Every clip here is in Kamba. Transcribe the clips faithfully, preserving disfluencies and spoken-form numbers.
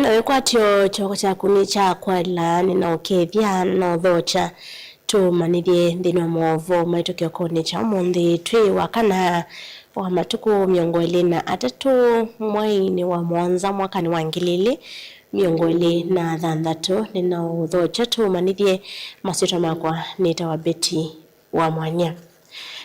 Na wĩkwatyo kyoko kyaku nĩ kya kwaĩla, nĩnaũkethya na ũthokya. Tũmanyĩthye nthĩnĩ wa maũvoo maitũ kĩokonĩ kya ũmũnthĩ twĩ wa kana wa matukũ mĩongo ĩlĩ na atatũ, mweinĩ wa mũonza mwakanĩ wa ngili ilĩ mĩongo ĩlĩ na thanthatũ. Nĩnaũthokya tũmanyĩthye, masyĩtwa makwa nĩtawa Betty wa Mwanya.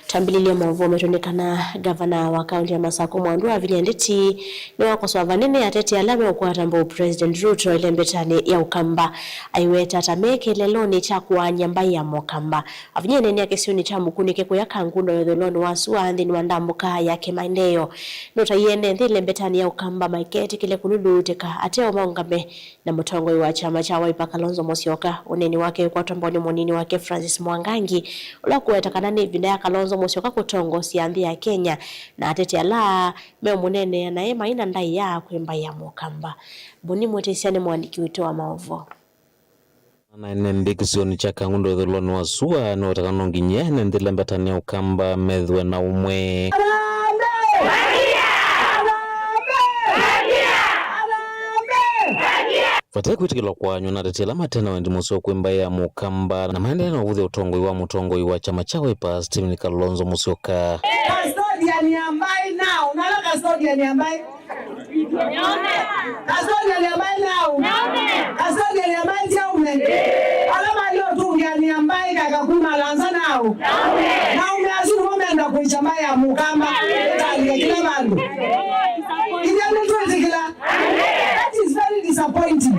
Twambĩlĩlye maũvoo maitũ nĩ kana ngavana wa kaũntĩ ya Masakũ Mwandu Wavinya Ndeti nĩwakosoa vanene ateti ala meũkwata mbau President Ruto ĩlembetanĩ ya Ũkamba, aiweta ta me kĩeleelonĩ kya kũaany'a mbaĩ ya Mũkamba. Wavinya eneenea kĩsionĩ kya Mũkunĩke kũya Kangundo ĩthũlonĩ wa sua nthĩnĩ wa ndambũka ya Kimaendeleo. Nũtaie ene nthĩ ĩlembetanĩ ya Ũkamba maiketĩkĩle kũluluutĩka ateo maũngame na mũtongoi wa kyama kya Wiper Kalonzo Musyoka. Ũneeni wake wĩkwatwa mbau nĩ mũnini wake Francis Mwangangi, ũla ũkũweta kana nĩ ĩvinda ya Kalonzo Musyoka kũtongosya nthĩ ya Kenya, na ateti ala meũmũneenea naĩ mai na ndaĩa kwĩ mbaĩ ya Mũkamba. Mboni Mũtĩsya nĩ mũandĩki witũ wa maũvoo. Na ene nthĩ kĩsionĩ kya Kangundo ĩthũlonĩ wa sua nĩweta kana no nginya ene nthĩ ĩlembetanĩ ya Ũkamba methĩwe na ũmwe. Vate kwĩtĩkĩlwa kũaanywa na ateti ala mate na wendi mũseo kwĩ mbaĩ ya Mũkamba, na maendeea na ũvũthya ũtongoi wa mũtongoi wa kyama kya Wiper, Stephen Kalonzo Musyoka. Custodian ya mbaĩ now, nala custodian ya mbaĩ. Custodian ya mbaĩ now. Custodian ya mbaĩ ti aũme. Ala maĩle ũtũngĩanĩa mbaĩ kaka kuma lanza now. Na aũme asu nĩmo menda kũikya mbaĩ ya Mũkamba ĩtandĩke kĩla vandũ. Ithyĩ nĩtwĩtĩkĩla. That is very disappointing.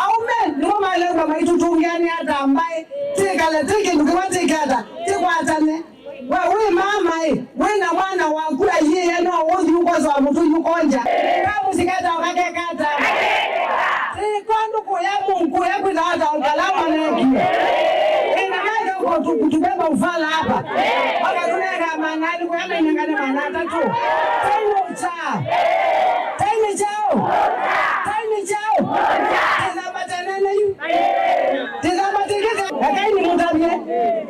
Aũme nĩmo maĩle ũka maitũtũngĩanĩa ta mbaĩ, tĩkale tĩ kĩndũ kĩmwe, tĩkata, tĩkwatane. We wĩ mama ĩ, wĩ na mwana waku aiĩe, no ũthi ũkosoa mũtũi ũkonja. Kamũsikata ũkakekata. Tĩkwandũ kũya mũkũya kwĩtha ata ũkala mwaneki. Ĩna maitha ũko tukutubeba ufala hapa. Wakatunenga maana alĩ kũya mainengane maana atatũ. Tainĩ cha. Tainĩ chao. Tainĩ chao. Tĩthamba tenene yu. Tĩthamba tĩkĩte. Ekai nĩmũtavye.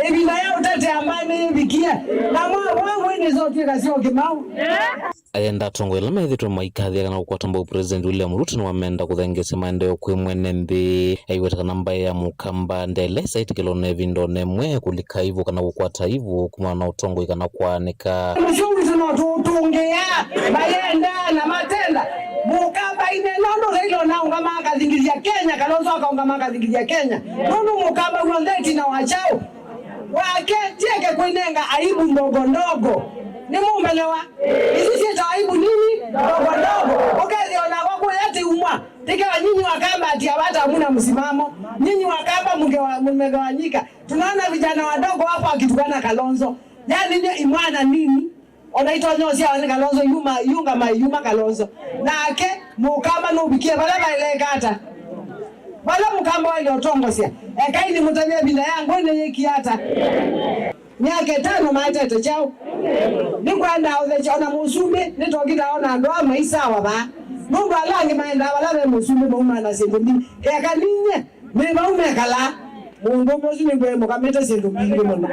Ĩvinda ya ũtetea mbaĩ nĩyĩvikie. Na mwa mwa mwĩnĩ sotwĩka syo kĩmau. Ayenda atongoi ala methĩtwe maikathĩa kana kũkwata mbau President William Ruto nĩwamenda kũthengeesya maendeeo kwĩ mwene nthĩ. Aiweta kana mbaĩ ya Mũkamba ndĩla ĩsa ĩtĩkĩlwa na ĩvinda ona ĩmwe kũlika ivũ kana kũkwata ivũ kumana na ũtongoi kana kwaanĩka. Mũsyĩ witũ no tũũtũngĩa, mayenda na matenda. Mũkamba ine nũndũ thĩilĩ ona ũngama akathingithya Kenya, Kalonzo akaũngama akathingithya Kenya. Nũndũ Mũkamba w'onthe ĩtina wa kyaũ wake, tieke kwĩnenga aibu ndogo ndogo. Nĩmũmbelewa? Isu syĩtawa aibu nini? Ndogo ndogo. Ũkethĩa onakwa kũya tiumwa. Tikewa nyinyi Wakamba ati hawatamu na msimamo. Nyinyi Wakamba mngewa-, mmegawanyika. Tunaona vijana wadogo hapa wakitukana Kalonzo. Yaani ndio imwana nini? Ona itonya ũsyawa nĩ Kalonzo, yuma, yunga mai, yuma Kalonzo. Nake Mũkamba nũvikie vala vaeleka ata? Vala Mũkamba waile ũtongosya. Ekai nĩmũtavye ĩvinda ya ngũĩ nĩyĩkie ata? Myaka ĩtano maetete kyaũ? Nĩkwenda ũthekya ona mũsumbĩ, nĩtokita ona andũ aa maisawa vaa. Nũndũ ala angĩ maendaa vala ve mũsumbĩ maumaa na syĩndũ mbingĩ. Keka ninyie, nĩ vau mekalaa. Mũndũũme ũsu nĩngwĩmũkamĩte syĩndũ mbingĩ mũno.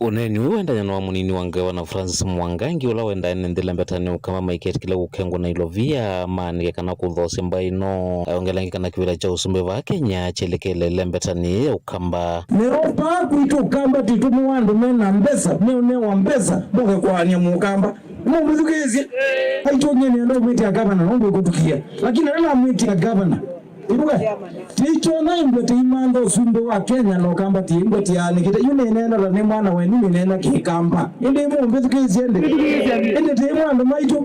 Ũneeni ũũ waendany'a na wa mũnini wa ngavana Francis Mwangangi, ũla wendaa ene nthĩ lembetanĩ Ũkamba maiketĩkĩla kũkengwa na ilovia maanĩke kana kũthoosya mbaĩ ĩno. Ayongela ĩngĩ kana kĩvĩla kya ũsumbĩ vaa Kenya kyelekele lembetanĩ ya Ũkamba. Nĩvo vaa kwitũ Ũkamba tũitũmĩwa andũ me na mbesa, meũnewa mbesa, moke kũaany'a Mũkamba. Nĩmũmĩthukĩĩsye? Aitũng'ie nĩenda ũmwĩtĩa gavana, nũndũ ũkũtukia. Lakini ala namwĩtĩa gavana, ĩvuga, tĩitwona imbwe tĩimantha ũsumbĩ wa Kenya na Ũkamba tĩimbwe tĩaanĩkĩte. Yu nĩneena ta nĩ mwana wenyu, nĩneena Kĩkamba. Ĩndĩ mũmbĩthukĩĩsye ĩndĩ? Ĩndĩ tĩimwe andũ maitũ.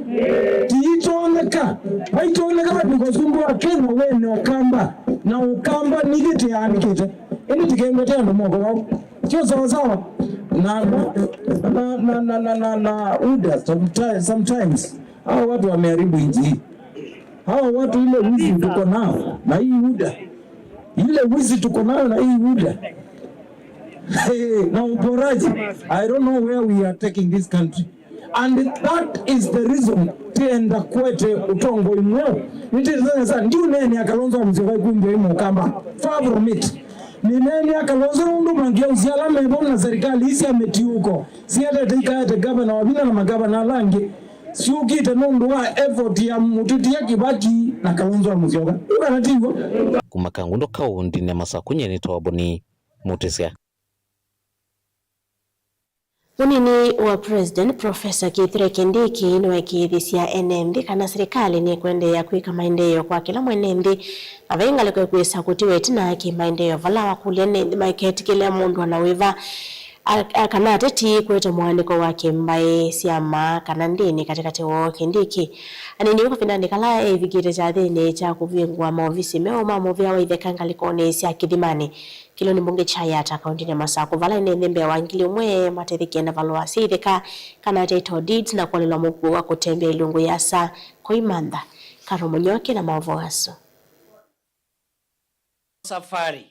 Tĩitonyeka. Vaitonyeka vatw'ĩka ũsumbĩ wa Kenya wene Ũkamba, na Ũkamba nithyĩ tĩaanĩkĩte. Ĩndĩ tĩkengwete andũ moko vau. Sio sawasawa na, na, na, na UDA sometimes, sometimes. Hao watu wameharibu nchi hii. Hao watu, ile wizi tuko nao na hii UDA. Ile wizi tuko nayo na hii UDA. Hey, na uporaji. I don't know where we are taking this country. And that is the reason tĩenda kwete ũtongoi mweũ. Nĩtĩtethesa ndiũneeni Kalonzo Musyoka ikumbia Mũkamba. Far from it. Nĩneeni Kalonzo nũndũ mangĩausya ala me vau na serikali ii sya mĩtiũko sietete ikaete gavana Wavinya na magavana ala angĩ. Syũkĩte nũndũ wa effort ya mũtĩtĩa Kĩvaki na Kalonzo wa Mũsyoka. Ũkana tiw'o? Kuma Kangundo kaũndĩnĩ ya Masaku, nyie nĩtawa Boni Mũtĩsya. Mũnini wa President, Professor Kithure Kindiki, nĩweekĩĩthĩsya ene nthĩ kana silikalĩ nĩkũendeea kwĩka maendeeo kwa kĩla mwene nthĩ, na vai ngalĩko ĩkwĩsa kũtiwa ĩtina kĩ-maendeeo, vala wakũlya ene nthĩ maiketĩkĩlya mũndũ o na wĩva, a, a, kana ateti kũete mũaanĩko wa kĩmbaĩ, syama, kana ndĩni katĩkatĩ woo. Kindiki aneenie ũu kavindanĩ kala eĩvikĩte kyathĩnĩ kya kũvingũa maovisi meũ ma mũvĩa wa itheka ngalĩkonĩ sya Kĩthimani, kĩlĩonĩ mbunge kya Yatta, kaũntĩnĩ ya Masaku, vala ene nthĩ mbee wa ngili ĩmwe matethĩkie na valũa sya itheka kana title deeds na kũalĩlwa mũkuo wa kũtembea ilungu ĩasa. Koimantha, Karo Mũnyoki na maũvoo asu. Safari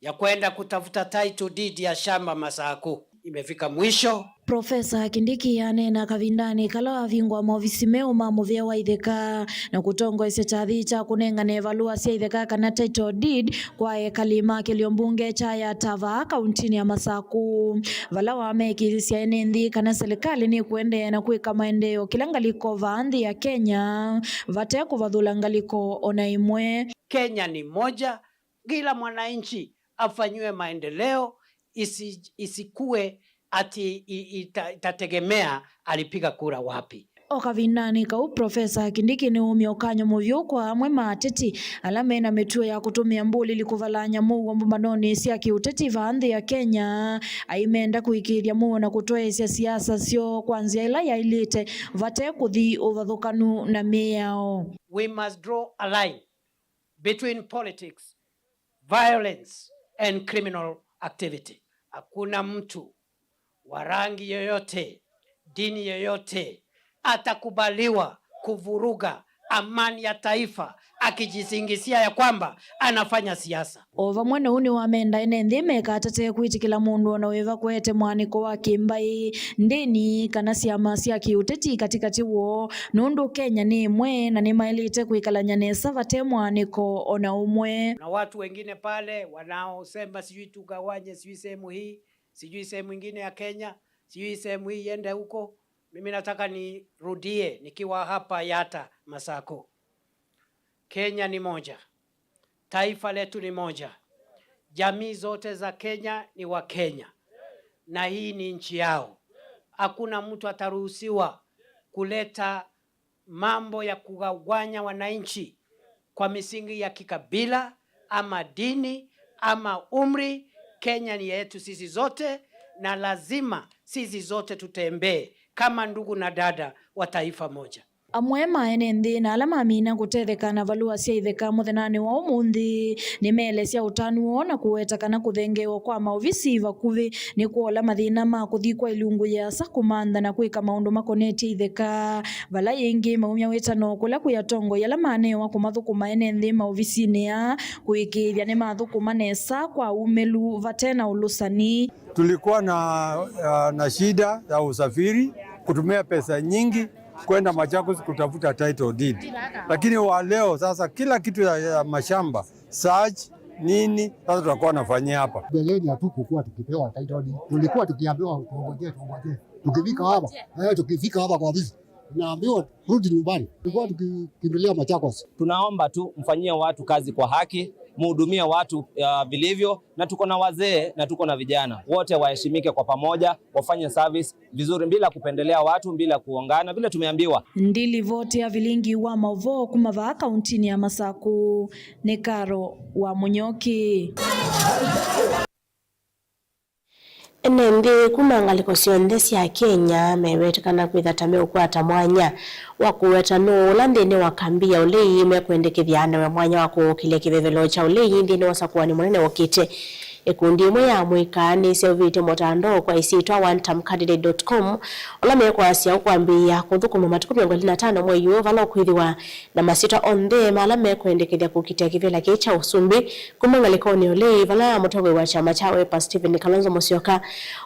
ya kwenda kutafuta title deed ya shamba Masaku imefika mwisho. Profesa Kindiki aneena kavindanĩ kala wavingũa maovisi meũ ma mũvĩa wa itheka na kũtongoesya kyathĩ kya kũnengane valũa sya itheka kana title deed kwa ekali ma kĩlĩo mbunge kya Yatta vaa kaũntĩnĩ ya Masaku, vala wameekĩĩthĩsya ene nthĩ kana silikalĩ nĩkũendeea na kwĩka maendeeo kĩla ngalĩko vaa nthĩ ya Kenya vate kũvathũla ngalĩko o na ĩmwe. Kenya ni moja, kila mwananchi afanyiwe maendeleo, isi-, isikue ati i-, ita-, itategemea alipiga kura wapi. O kavindanĩ kau, Profesa Kindiki nĩumie ũkany'o mũvyũ kwa amwe ma ateti ala mena mĩtuo ya kũtũmĩa mbũlĩli kũvalany'a mũuo mbũmbanonĩ sya kĩũteti vaa nthĩ ya Kenya, aimenda kũĩkĩĩthya mũuo na kũtwaĩĩsya siasa syoo kwa nzĩa ĩla yaĩlĩte vate kũthi ũvathũkanu na mĩao. We must draw a line between politics, violence and criminal activity. Hakuna mtu wa rangi yoyote, dini yoyote atakubaliwa kuvuruga amani ya taifa akijisingizia ya kwamba anafanya siasa. O vamwe na ũu, nĩwamenda ene nthĩ mekatate kwĩtĩkĩla mũndũ o na wĩva kũete mũaanĩko wa kĩmbaĩ, ndĩni, kana syama sya kĩũteti katĩkatĩ woo, nũndũ Kenya nĩ ĩmwe na nĩmaĩlĩte kwĩkalany'a nesa vate mũaanĩko o na ũmwe. Na watu wengine pale wanaosema sijui tugawanye sijui sehemu hii, sijui sehemu ingine ya Kenya, sijui sehemu hii iende huko. Mimi nataka nirudie nikiwa hapa Yatta Masaku. Kenya ni moja. Taifa letu ni moja. Jamii zote za Kenya ni wa Kenya. Na hii ni nchi yao. Hakuna mtu ataruhusiwa kuleta mambo ya kugawanya wananchi kwa misingi ya kikabila ama dini ama umri. Kenya ni yetu sisi zote, na lazima sisi zote tutembee kama ndugu na dada wa taifa moja. Amwe ma ene nthĩ na ala mamina kũtetheka na valũa sya itheka mũthenyanĩ wa ũmũnthĩ nĩmeelesya ũtanu woo na kũweta kana kũthengeewa kwa maovisi vakuvĩ nĩkwola mathĩna ma kũthi kwa ilungu yĩasa kũmantha na kwĩka maũndũ makonetye itheka. Vala yĩngĩ maumya wĩtano kũla kwĩ atongoi ala manewa kũmathũkũma ene nthĩ maovisinĩ aa kũĩkĩĩthya nĩmathũkũma nesa kwa umĩlu vate na ũlũsani. Tulikuwa na, uh, na shida ya usafiri, kutumia pesa nyingi kwenda Machakos kutafuta title deed. Lakini wa leo sasa kila kitu ya, ya mashamba, search, nini, sasa tutakuwa nafanyia hapa. Mbeleni hatukukuwa tukipewa title deed. Tulikuwa tukiambiwa tuongojee, tuongojee. Tukifika hapa, eh, tukifika hapa kwa ofisi, tunaambiwa rudi nyumbani. Tulikuwa tukikimbilia Machakos. Tunaomba tu mfanyie watu kazi kwa haki, mhudumie watu, uh, vilivyo, na tuko na wazee na tuko na vijana. Wote waheshimike kwa pamoja, wafanye service vizuri bila kupendelea watu, bila kuongana, vile tumeambiwa. Ndilivoti ya vilingi wa mauvoo kuma vaa kauntinĩ ya Masaku nĩ Karo wa Mũnyoki. Ene nthĩ kuma ngalĩko syonthe sya Kenya mewetĩkana kwĩtha ta meũkwata mwanya wa kũweta nũũ ũla nthĩnĩ wa kambi ya ũlei mekwendekethya anewe mwanya wa kũũkĩlya kĩvevelo kya ũlei nthĩnĩ wa ũsakũani mũnene wũkĩte. Ĩkundi ĩmwe ya amũika nĩseũvĩtye mũtandao kwa ĩsyĩtwa one term candidate dot com, ũla mekwasya ũkwambĩĩa kũthũkũma matukũ mĩongo ĩlĩ na tano mwei ũũ, vala ũkwĩthĩwa na masyĩtwa onthe ma ala mekwendekethya kũkitĩa kĩvĩla kĩĩ kya ũsumbĩ kuma ngalĩkonĩ ya ũlei, vala mũtongoi wa kyama kya Wiper Stephen Kalonzo Musyoka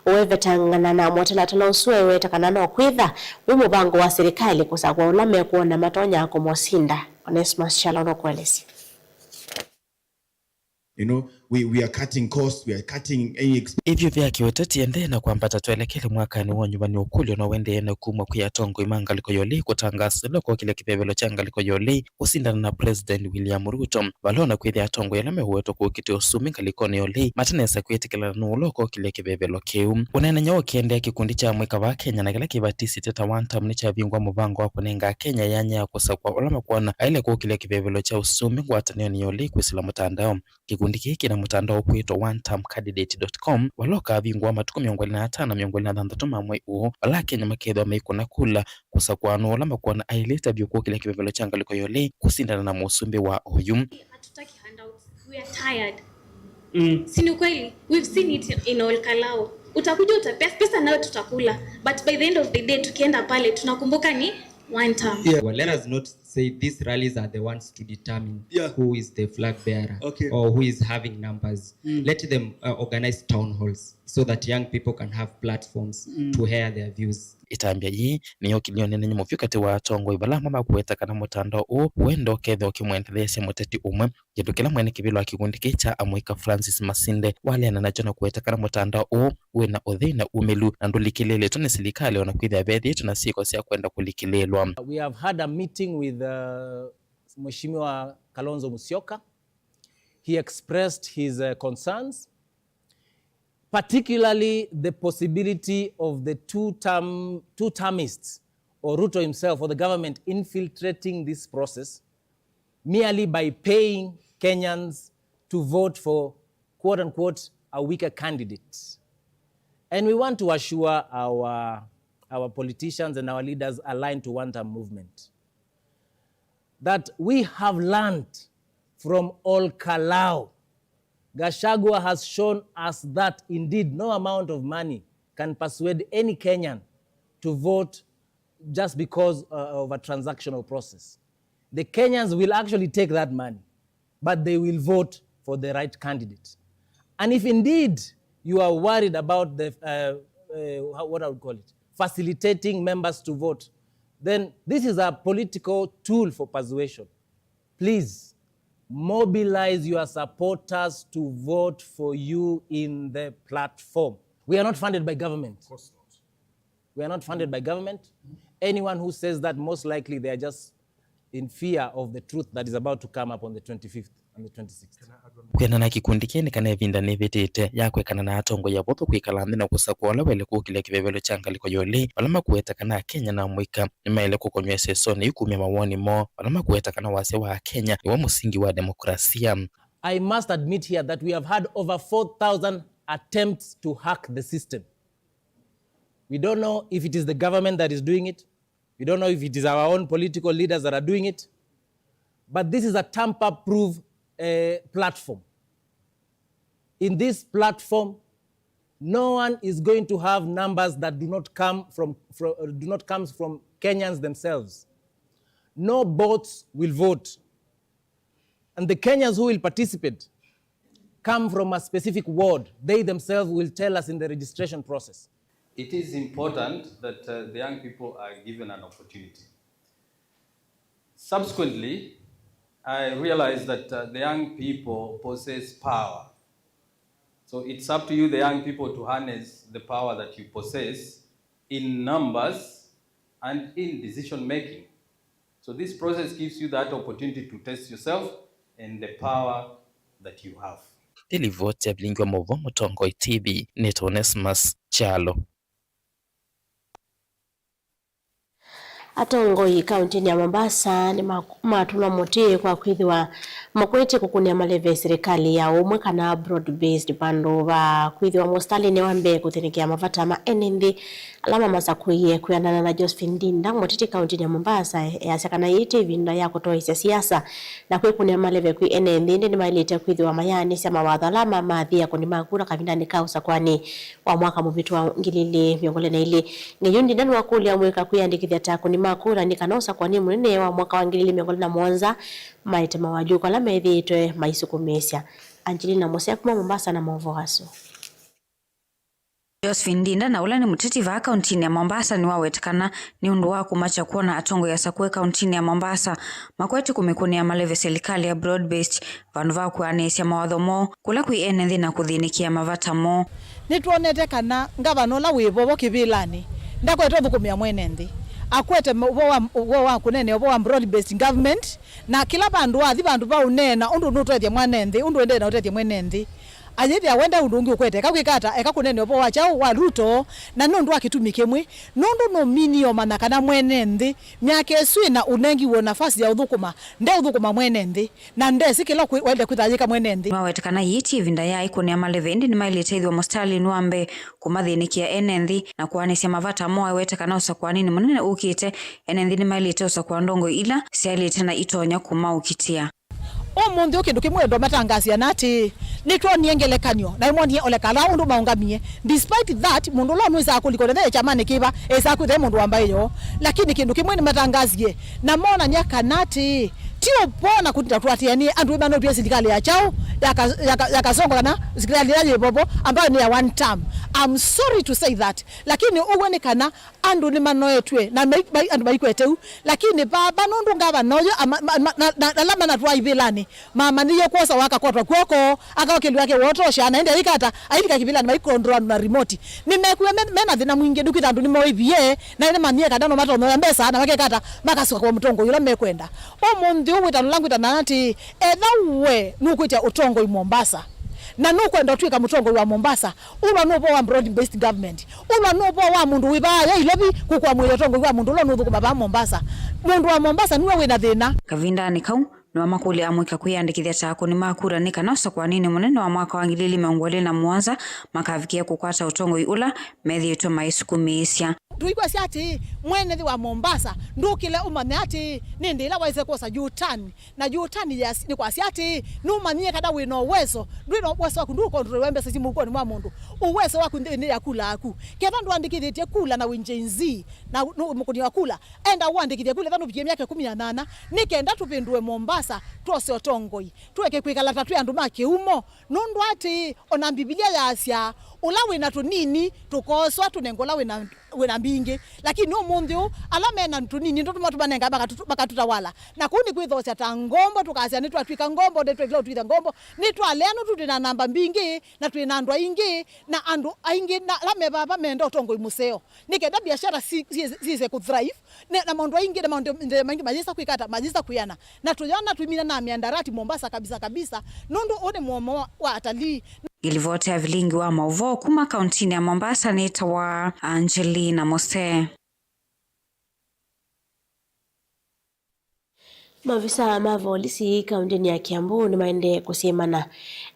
ũevetangana na mũtalatala ũsu, aiweta kana no kwĩtha wĩ mũvango wa silikalĩ kũsakũa ũla mekwona matonya kũmũsinda. Onesmus Kyalo nũkũelesya. You know, We, we are cutting costs, we are cutting any exp- Ĩvyũ vya kĩũteti ende na kwambata twelekele mwakanĩ wa ũnyuvani ũkũlyo no wendee na kumwa kwĩ atongoi ma ngalĩko ya ũlei kũtangaasa ĩla kokile kĩvevelo kya ngalĩko ya ũlei kũsindana na President William Ruto. Vala ona kwĩthĩa atongoi ala meũwetwa kũkitĩa ũsũmbĩ ngalĩkonĩ ya ũlei matanesa kwĩtĩkĩlana nũũ ũla ũkokile kĩvevelo kĩu. Ũneenany'a ũkĩendeea, kĩkundi kya amũika vaa Kenya na kĩla kĩvatisĩtye ta One Term nĩkyavingũa mũvango wa kũnenga Akenya yanya ya kũsakũa ũla makwona aĩle kũkile kĩvevelo kya ũsũmbĩ ngwatanĩonĩ ya ũlei kwĩsĩla mũtandao. Kĩkundi kĩĩ kĩna mũtandao ũkwĩtwa one term candidate dot com, vala ũkavingũa matukũ mĩongo ĩlĩ na atano na mĩongo ĩlĩ na thanthatũ ma mwei ũũ, vala Akenya makethĩwa maikũna kula kũsakũa nũũ ũla makwona aĩlĩte vyũ kũkĩlya kĩvevelo kya ngalĩko ya ũlei kũsindana na mũsumbĩ wa oyu. Hatutaki handouts. We are tired. Mm. Si ni ukweli? We've seen it in Ol Kalou. Utakuja utapesa pesa nayo tutakula. But by the end of the day, tukienda pale, tunakumbuka ni one term. Yeah. Well, let us not say these rallies are the ones to determine, yeah, who is the flag bearer, okay, or who is having numbers. Mm. Let them, uh, organize town halls so that young people can have platforms, mm, to air their views. Ĩtambya yĩĩ nĩyokilye ũneenany'a mũvyũ katĩ wa atongoi vala amwe makũweta kana mũtandao ũũ ũenda ũkethĩa ũkĩmwendetheesya mũteti ũmwe, kĩndũ kĩla mwene kĩvĩla wa kĩkundi kĩĩ kya amũika Francis Masinde waleana nakyo na kũweta kana mũtandao ũũ wĩna ũthei na umĩlu na ndũlikĩlĩĩlĩtwe nĩ silikalĩ, ona kwĩthĩa vethĩĩtwe na syĩko sya kwenda kũlikĩlĩĩlwa. We have had a meeting with, uh, Mheshimiwa Kalonzo Musyoka. He expressed his, uh, concerns, particularly the possibility of the two-term, two-termists or Ruto himself or the government infiltrating this process merely by paying Kenyans to vote for, quote unquote, a weaker candidate. And we want to assure our, our politicians and our leaders aligned to one-term movement that we have learned from Ol Kalou. Gachagua has shown us that indeed no amount of money can persuade any Kenyan to vote just because, uh, of a transactional process. The Kenyans will actually take that money, but they will vote for the right candidate. And if indeed you are worried about the, uh, uh, how, what I would call it, facilitating members to vote, then this is a political tool for persuasion. Please mobilize your supporters to vote for you in the platform. We are not funded by government. Of course not. We are not funded by government. Anyone who says that, most likely they are just in fear of the truth that is about to come up on the twenty-fifth and the twenty-sixth. Kwĩanana na kĩkundi kĩĩ, nĩ kana ĩvinda nĩvĩtĩte ya kwĩkana na atongoi avũthũ kwĩkala nthĩ na kũsakũa ũla waĩle kũkĩlya kĩvevelo kya ngalĩko ya ũlei, vala makũweta kana Akenya na amũika nĩmaĩle kũkonywa ĩsesonĩ yu kumya mawoni moo, vala makũweta kana wasya wa Akenya nĩw'o mũsingi wa demokrasia. I must admit here that we have had over four thousand attempts to hack the system. We don't know if it is the government that is doing it. We don't know if it is our own political leaders that are doing it. But this is a tamper-proof, uh, platform. In this platform, no one is going to have numbers that do not come from, from, uh, do not come from Kenyans themselves. No bots will vote. And the Kenyans who will participate come from a specific ward. They themselves will tell us in the registration process. It is important that, uh, the young people are given an opportunity. Subsequently, I realized that, uh, the young people possess power. So it's up to you, the young people, to harness the power that you possess in numbers and in decision making. So this process gives you that opportunity to test yourself and the power that you have. Nĩ livoti ya Vilingi wa Maũvoo Mũtongoi T V, nĩtwa Onesmus Kyalo. Atongoi kauntinĩ ya Mombasa nĩmatũlwa mũtĩ kwa kwĩthĩwa makwetye kũkũnĩa maleve silikalĩ ya ũmwe kana broad based vandũ va kwĩthĩwa mũsitalĩnĩ wa mbee kũthĩnĩkĩa mavata ma ene nthĩ ala mamasakũie. Kwĩanana na Josephine Ndinda, mũteti kauntinĩ ya Mombasa, easya kana yĩĩ ti ĩvinda ya kũtoeesya siasa na kwĩkũnĩa maleve kwĩ ene nthĩ, ĩndĩ nĩmaĩlĩte kwĩthĩwa mayaanĩsya mawatho ala mamathĩa akũni ma kura kavindanĩ ka ũsakũanĩ wa mwaka mũvĩtu wa ngili ilĩ mĩongo ĩlĩ na ilĩ. Ng'eyu Ndinda nĩwakũlya amũika kwĩyandĩkĩthya ta akũni ma kura nĩ kana ũsakũanĩ mũnene wa mwaka wa ngili ilĩ mĩongo ĩlĩ na mũonza maete mawalyũko ala methĩĩtwe maisũkũmĩĩsya. Angelina Mũsea kuma Mombasa na maũvoo asu. Josephine Ndinda, na ũla nĩ mũteti vaa kauntinĩ ya Mombasa, nĩwaweta kana nĩ ũndũ wa kũmakya kwona atongoi asakũe kauntinĩ ya Mombasa makwete kũmĩkũnĩa maleve silikalĩ ya broad-based vandũ va kwĩanĩsya mawatho moo kũla kwĩ ene nthĩ na kũthĩnĩkĩa mavata moo. Nĩtwonete kana ngavana ũla wĩ vo vo kĩvĩlanĩ ndakwete ũthũkũmĩa mwene nthĩ, akwete ũvoo wa, ũvoo wa kũneenea ũvoo wa broad-based government, na kĩla vandũ wathi vandũ va ũneena ũndũ nũtethya mwene nthĩ, ũndũ ũendee na ũtethya mwene nthĩ. Ayĩthĩa wenda ũndũ ũngĩ ũkwete, eka kwĩka ata? Eka kũneenea ũvoo wa kyaũ? Wa Ruto, na nũndũ wa kĩtumi kĩmwe, nũndũ nũminie ũmanya kana mwene nthĩ myaka ĩsu ĩna ũnengiwe nafasi ya ũthũkũma, ndeũthũkũma mwene nthĩ, na ndesĩ kĩla kwĩ-, waĩle kwĩthayĩka mwene nthĩ. Nĩwaweta kana yĩĩ ti ĩvinda ya ĩkũnĩa maleve, ĩndĩ nĩmaĩlĩte ĩthĩwa mũsitalĩnĩ wa mbee kũmathĩnĩkĩa ene nthĩ na kũanĩsya mavata moo. Aweta kana ũsakũanĩnĩ mũnene ũkĩte, ene nthĩ nĩmaĩlĩte ũsakũa ndongoi ila syaĩlĩte na itonya kũmaũkitĩa. Ũmũnthĩ ũũ kĩndũ kĩmwe ndo matangasia na atĩĩ, nĩtwonie ngelekany'o, na nĩmonie ole kana ũndũ maũngamie. Despite that, mũndũ ũla nĩwĩsaa kũlika ũnethea kyamanĩ kĩva, esaa kwĩthĩa mũndũ wa mbaĩ yoo. Lakini kĩndũ kĩmwe nĩmatangasie, na monany'a kana atĩĩ, ti ũvoo na kũtinda tũatĩanĩe andũ ĩmanotw'e silikalĩ ya kyaũ, ya ka-, ya ka-, ya Kasongo kana silikalĩ ĩla yĩ vo vo, ambayo nĩ ya one term. I'm sorry to say that, lakini ũw'o nĩ kana andũ nĩmanoetw'e, na mai-, mai-, andũ maikwete ũu. Lakini vava nũndũ ngavana ũyũ ama-, ma-, ma-, na, na, na ala manatwaa ivĩlanĩ, mamanyĩie kwosa wakakwatwa kw'oko, akaũkĩlw'a ake wotosha, na ĩndĩ ayĩka ata? Ailika kĩvĩlanĩ, maikondroa andũ na remote. Nĩmekuwa me, mena thĩna mwingĩ, ndũkwĩtha andũ nĩmoĩvie, na nĩmanyie kana no matonyoya mbesa, na makeka ata? Makasũka kwa mũtongoi ũla mekwenda. Ũmũnthĩ ũũ wĩtano ũla ngwĩtana atĩĩ, etha we nũkwĩtya ũtongoi Mombasa, na nũkwenda ũtw'ĩka mũtongoi wa Mombasa, ũlwa nĩ ũvoo wa broad-based government. Ũlwa nĩ ũvoo wa mũndũ wĩ vaa ya Ilovi kũkũamũĩa ũtongoi wa mũndũ ũla ũnũthũkũma vaa Mombasa. Mũndũ wa Mombasa nĩwe wĩ na thĩna. Kavindanĩ kau, nĩwamakũlya amũika kwĩyandĩkĩthya ta akũni ma kura nĩ kana ũsakũanĩnĩ mũnene wa mwaka wa ngili ili mĩongo ĩlĩ na mũonza makavikĩe kũkwata ũtongoi ũla methĩĩtwe maisukumĩĩsya. Tũikwasya atĩĩ, mwene nthĩ wa Mombasa, ndũkĩle ũmanye atĩĩ, nĩ ndĩ ĩla waĩse kwosa U-turn. Na U-turn yas-, nĩ kwasya atĩĩ, nũmanyie kana wĩ na ũweso, ndwĩ na ũweso waku, ndũkontroliwa mbesa syĩ mũukonĩ mwa mũndũ. Ũweso waku nthĩnĩ ya kula yaku. Ketha ndũandĩkĩthĩtye kula na wĩ Gen Z, na nũ-, mũkũni wa kula, enda ũandĩkĩthye kula etha nũvikie myaka ĩkũmi na nana, nĩ kenda tũvĩndũe Mombasa, twose ũtongoi, tũeke kwĩkala ta twĩ andũ ma kĩumo. Nũndũ atĩĩ, o na Mbivilia yaasya, ũla wĩ na tũnini tũkooswa tũnenge ũla wĩ na, wĩ na mbingĩ. Lakini ũmũnthĩ ũũ, ala me na tũnini nĩtũtũma tũmanenga makatũ-, makatũtawala. Na kũu nĩ kwĩthoosya ta ngombo, tũkasya nĩtwatw'ĩka ngombo, nĩtwekĩla ũtwĩtha ngombo. Nĩtwalea nũndũ twĩ na namba mbingĩ, na twĩ na andũ aingĩ, na andũ aingĩ na ala me vava menda ũtongoi mũseo. Nĩ kenda biashara si-, si-, siĩse kũ thrive, na, na maũndũ aingĩ, na maũndũ maingĩ mayĩsa kwĩka ata, mayĩsa kwĩana. Na tũyona twĩmina na miandarati Mombasa kabisa kabisa, nũndũ ũũ nĩ mũomo wa, wa atalii. Ngilivoti ya vilingi wa maũvoo kuma kauntinĩ ya Mombasa nĩtawa Angelina Mose. Maovisaa ma volisi kauntinĩ ya Kiambu nĩmaendee kũsyĩmana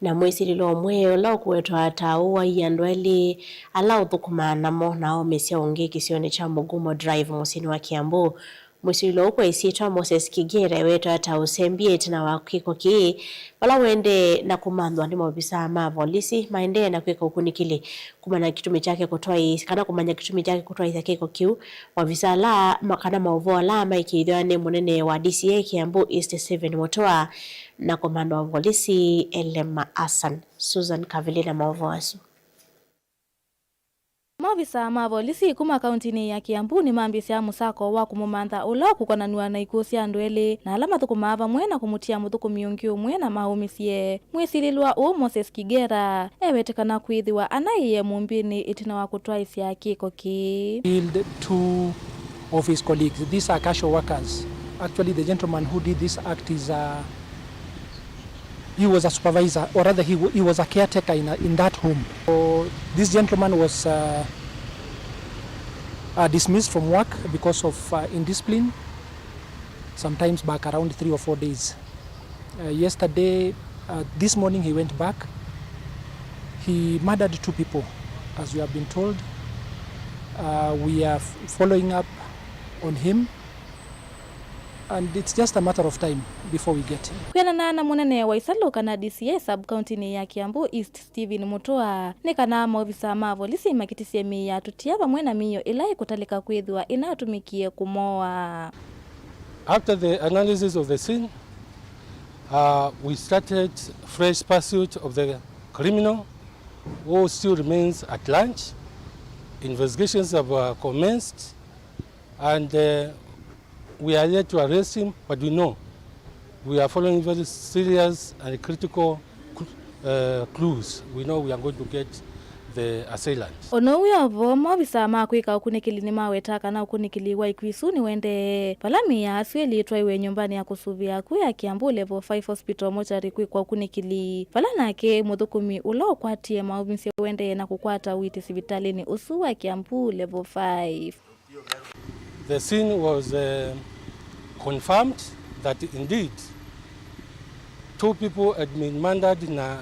na mwĩsilĩlo ũmwe ũla ũkũwetwa ta ũwai andũ elĩ ala ũthũkũmaa namo na aũmĩsya ũngĩ kĩsionĩ kya Mugumo Drive mũsyĩnĩ wa Kiambu. Mwĩsilĩlo ũũ kwa ĩsyĩtwa Moses Kigera ewetwa ta ũsembie ĩtina wa kĩko kĩĩ, vala ũendee na kũmanthwa nĩ maovisaa ma volisi maendee na kwĩka ũkunĩkĩli kumana na kĩtumi kyake kũtwaĩ-, kana kũmanya kĩtumi kyake kũtwaĩĩsya kĩko kĩu. Maovisa ala ma-, kana maũvoo ala maikĩĩthw'a nĩ mũnene wa D C I Kiambu East Stephen Mutua na komanda wa volisi Elema Hassan. Susan Kavili na maũvoo asu. Maovisa ma volisi kuma kauntinĩ ya Kiambu nĩmambĩĩsya mũsako wa kũmũmantha ũla ũkũkonanw'a na ikw'ũ sya andũ elĩ na ala mathũkũmaa vamwe na kũmũtia mũthũkũmi ũngĩ ũmwe na maũmĩsye. Mwĩsilĩlwa ũũ Moses Kigera ewete kana kwĩthĩwa anaĩe mũmbĩnĩ ĩtina wa kũtwaĩsya kĩko kĩĩ. Killed two of his colleagues. These are casual workers. Actually, the gentleman who did this act is, uh, he was a supervisor, or rather he, wa-, he was a caretaker in, a, in that home. So this gentleman was, uh, uh, dismissed from work because of, uh, indiscipline, sometimes back around three or four days. Uh, yesterday, uh, this morning he went back. He murdered two people, as we have been told. Uh, we are f-, following up on him, and it's just a matter of time before we get him. Kwĩanana na mũnene wa isalũ kana D C I sub-county-nĩ ya Kiambu East, Stephen Mutua, nĩ kana maovisa ma volisi makĩtĩsye mĩĩ ya atũtia vamwe na mĩio ĩla ĩkũtalĩka kwĩthĩwa ĩnatũmĩkie kũmoa. After the analysis of the scene, uh, we started fresh pursuit of the criminal who still remains at large. Investigations have uh, commenced, and uh, we are yet to arrest him, but we know we are following very serious and critical cl- uh, clues. We know we are going to get the assailant. O na ũu wĩ o vo, maovisaa ma kwĩka ũkunĩkĩli nĩmawetaa kana ũkunĩkĩli wa ikw'ũ isu nĩũendee, vala mĩĩ ya asu elĩ ĩtwaiwe nyũmbanĩ ya kũsũvĩa akw'ũ ya Kiambu Level five Hospital mortuary kwĩkwa ũkunĩkĩli, vala nake mũthũkũmi ũla ũkwatie maũmĩsye ũendee na kũkwata ũiiti sivitalĩnĩ ũsu wa Kiambu Level five. The scene was uh, confirmed that indeed two people had been murdered in a,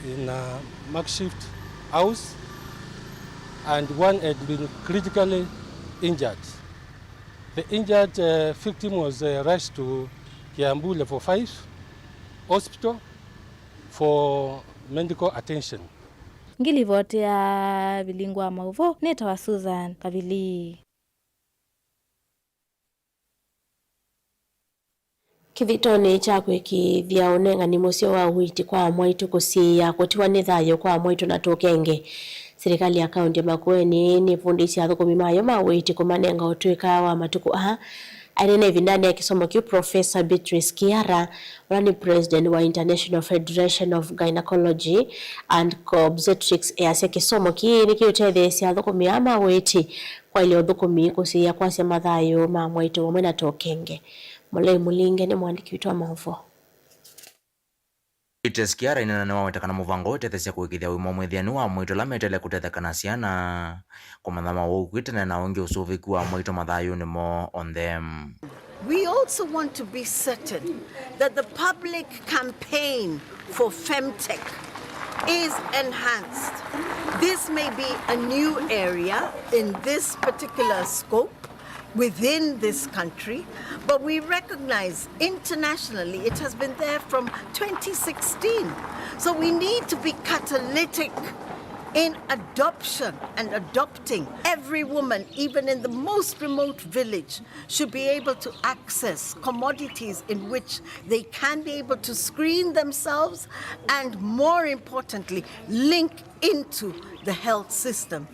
in a makeshift house, and one had been critically injured. The injured uh, victim was uh, rushed to Kiambu Level five Hospital for medical attention. Ngilivoti ya Vilingu wa Maũvoo nĩtawa Susan Kavili. Kĩthĩtonĩ kya kũĩkĩĩthya ũnengani mũseo wa ũiiti kwa amwaitũ kũsiĩĩa kũtiwa nĩ thayũ kwa amwaitũ na tũkenge, silikalĩ ya kaũntĩ ya Makueni nĩvundĩisye athũkũmi mayo ma ũiiti kũmanenga ũtũĩka wa matukũ aa. Ainena ĩvindanĩ ya kĩsomo kĩu, Professor Beatrice Kiara, ũla nĩ President wa International Federation of Gynecology and Obstetrics, easya kĩsomo kĩĩ nĩkĩũtetheesya athũkũmi aa ma ũiiti kwaĩlya ũthũkũmi kũsiĩĩa kwasya mathayũ ma amwaitũ vamwe na tũkenge. Molei Mũlinge nĩ mũandĩki witũ wa maũvoo. Beatrice Kiara ainena nĩwaweta kana mũvango ũtetheesya kũĩkĩĩthya ũima mwĩthĩanu wa amwaitũ ala meteele kũtetheka na syana, kũmantha mawau kwĩ tene na ũngĩ ũsũvĩku wa amwaitũ mathayũnĩ moo onthe. We also want to be certain that the public campaign for femtech is enhanced. This may be a new area in this particular scope within this country, but we recognize internationally it has been there from twenty sixteen. So we need to be catalytic in adoption and adopting. Every woman, even in the most remote village, should be able to access commodities in which they can be able to screen themselves and, more importantly, link into the health system.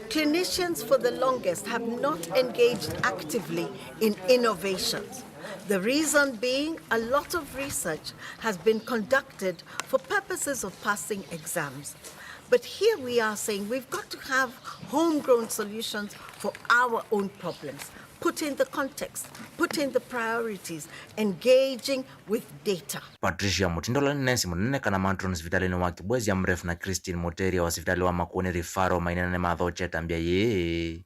Clinicians, for the longest, have not engaged actively in innovations. The reason being, a lot of research has been conducted for purposes of passing exams. But here we are saying we've got to have homegrown solutions for our own problems. Put in the context, put in the priorities, engaging with data. Patricia Mutindo, ũla nĩ nesi mũnene kana matron sivitalĩnĩ wa Kibwezi Amref, na Christine Muteria wa sivitalĩ wa Makueni Referral mainena nĩmathokye ĩtambya yĩĩ,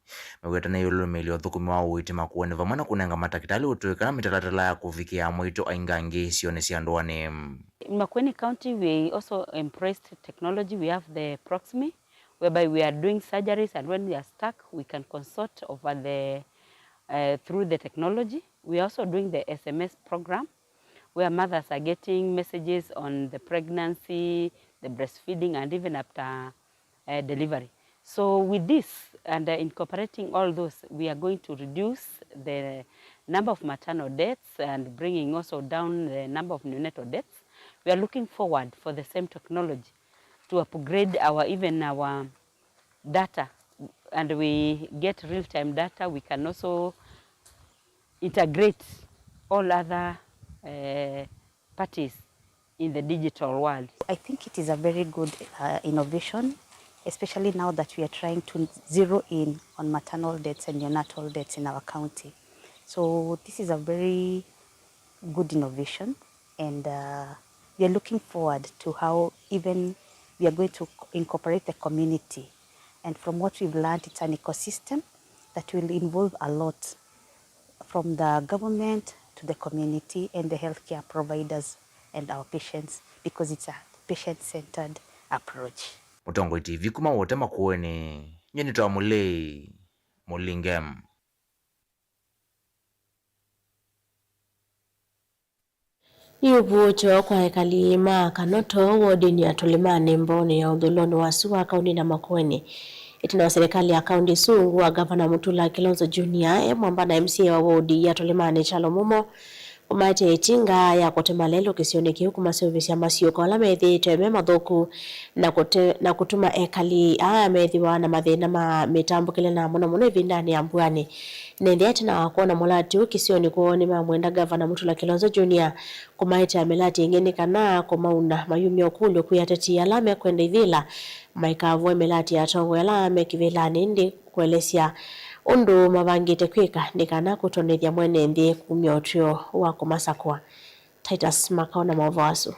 mewetane ĩũlũ ũlũmĩĩlya ũthũkũmi wa ũiiti Makueni vamwe na kũnenga matakĩtalĩ ũtũĩka na mĩtalatala ya kũvikĩa amwaitũ aingangĩ isionĩ sya ndũanĩ. In Makueni County, we also embraced technology. We have the Proximie, whereby we are doing surgeries, and when we are stuck, we can consult over the, uh, through the technology. We are also doing the S M S program, where mothers are getting messages on the pregnancy, the breastfeeding, and even after uh, delivery. So with this and, uh, incorporating all those, we are going to reduce the number of maternal deaths and bringing also down the number of neonatal deaths. We are looking forward for the same technology to upgrade our, even our data, and we get real-time data. We can also integrate all other, uh, parties in the digital world. I think it is a very good, uh, innovation, especially now that we are trying to zero in on maternal deaths and neonatal deaths in our county. So this is a very good innovation, and, uh, we are looking forward to how even we are going to incorporate the community. And from what we've learned, it's an ecosystem that will involve a lot from the government to the community and the healthcare providers and our patients, because it's a patient-centered approach. Mũtongoi T V kuma Wote Makueni, nyie nĩtawa Mũlei Mũlinge. Nĩ ũvuũkyo kwa ekali ma Kanoto wodinĩ ya Tũlĩmanĩ mboonĩ ya ũthũĩlonĩ wa sua kaũndĩnĩ ya Makueni. Ĩtina wa silikalĩ ya kaũndĩ ĩsu, ungu wa Ngavana Mutula Kilonzo Junior e mwamba na M C A wa wodi ya Tũlĩmanĩ Kyalo Mumo Kũmaete ĩtinga ya kũtema lelũ kĩsionĩ kĩu kũmaseũvĩsya masyũko ala methĩĩtwe me mathũku na kũte-, na kũtuma ekali aa methĩwa na mathĩna ma mĩtambũkĩle na mũno mũno ĩvindanĩ ya mbuanĩ. Nĩnthĩa ĩtina wa kwona mũlati ũũ kĩsionĩ kwoo nĩmamwenda Ngavana Mutula Kilonzo Junior kũmaetea mĩlati ĩngĩ nĩ kana kũmauna mayumya ũkũlyo kwĩ ateti ala mekwenda ivĩla maikavoe mĩlati ya atongoi ala me kĩvĩlanĩ, ĩndĩ kũelesya ũndũ mavangĩte kwĩka nĩ kana kũtonyethya mwene nthĩ kumya ũtw'ĩo wa kũmasakũa. Titus Makau na maũvoo asu.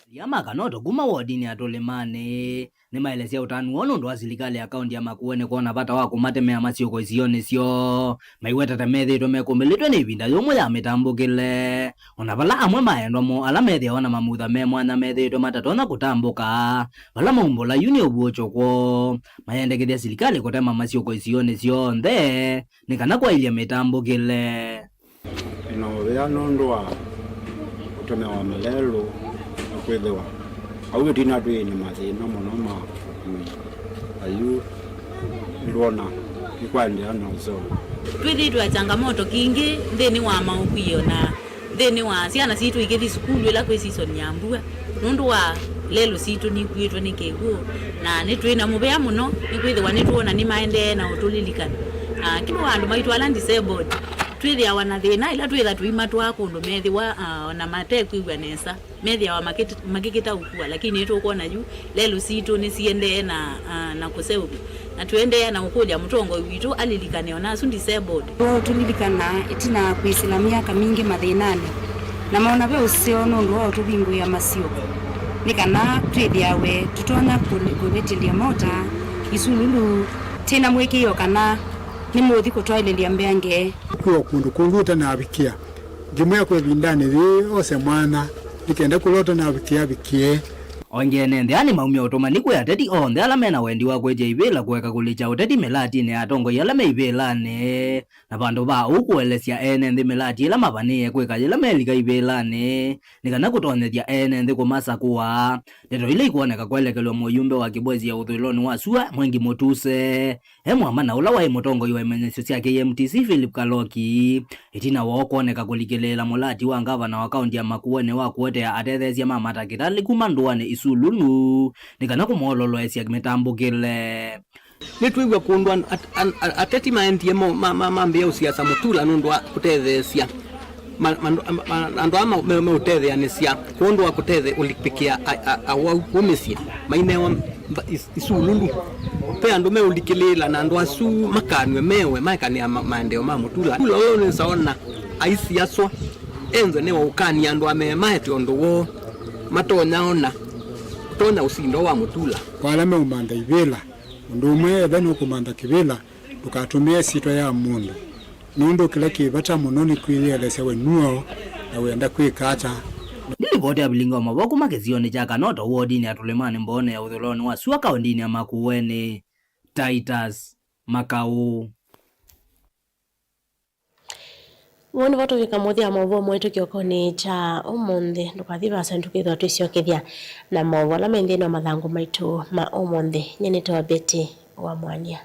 Athya ma Kanoto kuma wodinĩ ya Tũlĩmanĩ nĩmaelesya ũtanu woo nũndũ wa silikalĩ ya kaũnti ya Makueni kwona vata wa kũmatemea masyũko isionĩ syoo, maiweta ta methĩĩtwe mekũmbĩlĩtwe nĩ ĩvinda yũmũ ya mĩtambũkĩle. O na vala amwe ma endwa moo ala methĩawa na mamutha me mwanya methĩĩtwe matatonya kũtambũka, vala maumbũla yu nĩ ũvuũkyo kwoo, mayendekethya silikalĩ kũtema masyũko isionĩ syonthe nĩ kana kwaĩlya mĩtambũkĩle. Ĩna ũvea nũndũ wa kũtemewa malelũ na kwĩthĩwa au ĩtina twĩ na mathĩna mũno ma ũkui. Ayu nĩndwona nĩkwaendeea na ũseo. Twĩthĩĩtwe na changamoto kingĩ nthĩnĩ wa maũkui, o na nthĩnĩ wa syana sitũ ikĩthi sukulu ĩla kwĩ season ya mbua, nũndũ wa lelũ sitũ nikuĩtwe nĩ kĩw'ũ, na nĩtwĩ na mũvea mũno nĩkwĩthĩwa nĩtwona nĩmaendee na ũtũlilikana. Ah, kĩndũ andũ maitũ ala disabled, twĩthĩawa na thĩna ĩla twĩtha tũimatwaa kũndũ methĩwa, ah, o na matekwĩw'a nesa. Methĩawa makĩt-, makĩkĩta ũkua, lakini nĩtũkwona yu lelũ sitũ nĩsiendee na, ah, na kũseũvw'a, na tũendee na ũkũlya mũtongoi witũ alilikane o na asu disabled. Tũlilikana ĩtina wa kwĩsĩla myaka mingĩ mathĩnanĩ, na mona ve ũseo nũndũ wa ũtũvingũĩa masyũko, nĩ kana twĩthĩawe tũtonya kũlĩ-, kũvĩtĩlya mota isululu twĩ na mũĩkĩĩo kana nĩmũũthi kũtwaĩlĩlya mbeange. Kwĩ o kũndũ kũngĩ ũtanavikĩa. Ngĩmwĩa kwa ĩvindanĩ yĩĩ ose mwanya, nĩ kenda kũla ũtanavikĩa avikĩe. Ongeene nthĩ aa nĩmaumya ũtũmani kwĩ ateti onthe ala mena wendi wa kwĩtya ivĩla kũeka kũlikya ũteti mĩlatinĩ ya atongoi ala me ivĩlanĩ, na vandũ va ũu kũelesya ene nthĩ mĩlati ĩla mavanĩĩe kwĩka yĩla melika ivĩlanĩ, nĩ kana kũtonyethya ene nthĩ kũmasakũa. Ndeto ila ikwoneka kwelekelw'a mũyumbe wa Kibwezi ya ũthũĩlonĩ wa sua, Mwengi Mũtuse, e mũama na ũla waĩ mũtongoi wa imanyĩsyo sya K M T C Philip Kaloki, ĩtina woo kwoneka kũlikĩlĩĩla mũlati wa ngavana wa kaũnti ya Makueni wa kũetea atetheesya ma matakĩtalĩ kuma ndũanĩ Isululu nĩ kana kũmoololoesya mĩtambũkĩle. Nĩtwĩw'a kũndũ an-, at-, an-, a-, ateti maendie mo-, ma-, ma-, mambĩĩa ũsiasa Mũtula nũndũ wa kũtetheesya ma-, ma-, ma-, andũ aa ma-, me-, meũtetheanĩsya kwondũ wa kũtethya ũlipĩkĩa a-, a-, awau kũu mĩsyĩ mainewa mba-, is-, isululu. Ve andũ meũlikĩlĩĩla na andũ asu makanw'e mewe maekanĩa ma-, maendeeo ma Mũtula. Mũtula ũyũ nĩsaona aisiaswa, enze nĩwe ũkany'a andũ amee maete ũndũ woo matonya ona, tonya ũsindo wa Mũtula. Kwa ala meũmantha ivĩla, ũndũ ũmwe ethwa nũkũmantha kĩvĩla, ndũkatũmĩe ĩsyĩtwa ya mũndũ, nũndũ kĩla kĩ vata mũno nĩ kwĩyĩelesya we nũũ na wĩenda kwĩka ata. Nĩ livoti ya vilingi wa mavoo kuma kĩsionĩ kya Kanoto wodinĩ ya Tũlĩmanĩ mboonĩ ya ũthũĩlonĩ wa sua kaũndĩnĩ ya Makueni, Titus Makau. Vau nĩvo tũvika mũthya wa maũvoo maitũ kĩokonĩ kya ũmũnthĩ. Ndũkathi vaasa, nĩtũkethĩwa twĩsyokethya na maũvoo ala me nthĩnĩ wa mathangũ maitũ ma ũmũnthĩ. Nyie nĩtawa Betty wa Mwania.